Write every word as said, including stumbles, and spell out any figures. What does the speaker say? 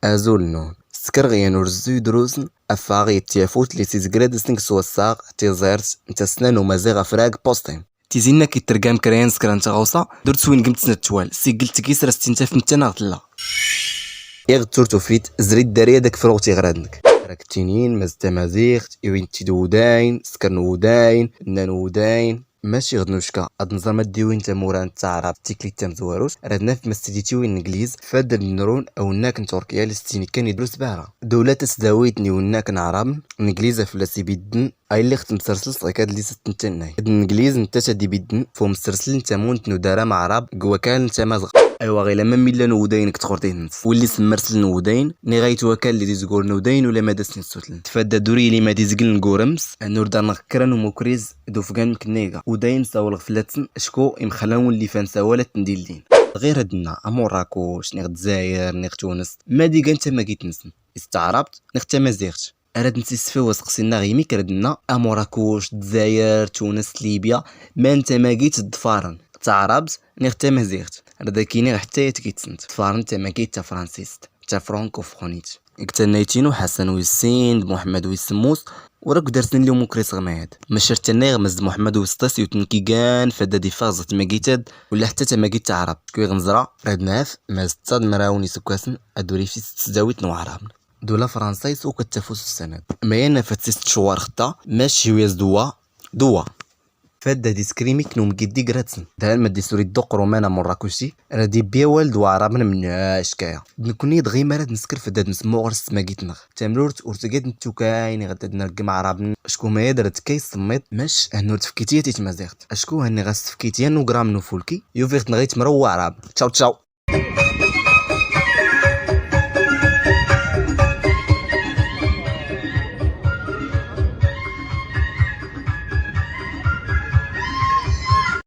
Azul nun. Skrɣ yan ur zzu idrusn, affaɣ i tyafut li tizgrad snk s wassaɣ, tiẓirt, ntasnan umaziɣ afrag, postim. Tizinna ki trgam krayan skran tɣawsa, dur tswin gmt snat twal, sigl tgis ras tintaf mtanaɣ tlla. Iɣ tur tufrit, zrid dari ad ak frɣ tiɣrad nk. Rak tinin, maz tamaziɣt, iwin tid wudayn, skr n wudayn, nnan wudayn. Mac iɣ d nucka, ad nẓr ma d iwin tamura n taɛrabt tiklit tamzwarut, rad naf ma s tidi tiwin n Ingliz, fad ad nrun awnnak n Turkiya li s tini kan idrus bara. Dula tasdawit n iwnnak n Ɛrabn, n Ingliz aflas ibiddn, ay lliɣ tmsrsl s ɣikad li s tntannay. D Ingliz ntas ad ibiddn, f umsrsl n tamunt n udara n Ɛrab, g wakal n tamazɣt. Aywa ɣila ma millan wudayn g txurtit ns. Willi s mrsl n wudayn, niɣ ayt wakal li d izgur n wudayn ula ma d as nsutl. Tfadda dur ili ma d izgl n gurms, anur dar nɣ kra n umukriz d ufgan mknniga. Udayn sawlɣ flatsn, acku imxlan willi fan sawal ad tndillin. Ɣir ad nna, amur Rakuc, niɣ Dzayr, niɣ Tuns, ma d igan tamagit nsn. Is taɛrabt, niɣ tamaziɣt. Rad nsisfew asqsi nnaɣ imik rad nna, amur Rakuc, Dzayr, Tuns, Libya, man tamagit d tfarn. Taɛrabt, niɣ tamaziɣt. Rad ak iniɣ ḥtta yat gitsnt. Tfarn tamagit tafransist. Tafrankufunit. G tannayt inu Ḥasan wis sin, d Muḥemmed wis smus, ur ak darsn illi umukris ɣ mayad. Mac ar tannayɣ maz d Muḥemmed wis sṭas iwtn kigan fad ad iffeɣ ẓ tmagit ad, ula ḥtta tamagit taɛrabt. Kwi ɣ nẓra, rad naf, maz ttad mraw n isggwasn, ad ur ifis s tesdawit n uɛrabn. Dula fransayt uk ad tafus s sanad. Mayan afat s tcwar xta, mac hiwi as dwa, dwa. Fad ad iskrimi knum giddi gratsn. Dan ma d isuri dduq ruman amur Rakuci, rad ibbi awal d uɛrabn mnna, ackaya. D nkni d ɣimar ad nskr fad ad nsmuɣr s tmagit nɣ. Tamrurt ur tgad n tukayn iɣ ad nrggm aɛrabn, acku mayad rad tkay s tmmiḍ, mac hannur tfkit yat i tmaziɣt. Acku hanni ɣas tfkit yan ugram n ufulki, yufiɣ tnɣit mraw uɛrab. Tcaw tcaw.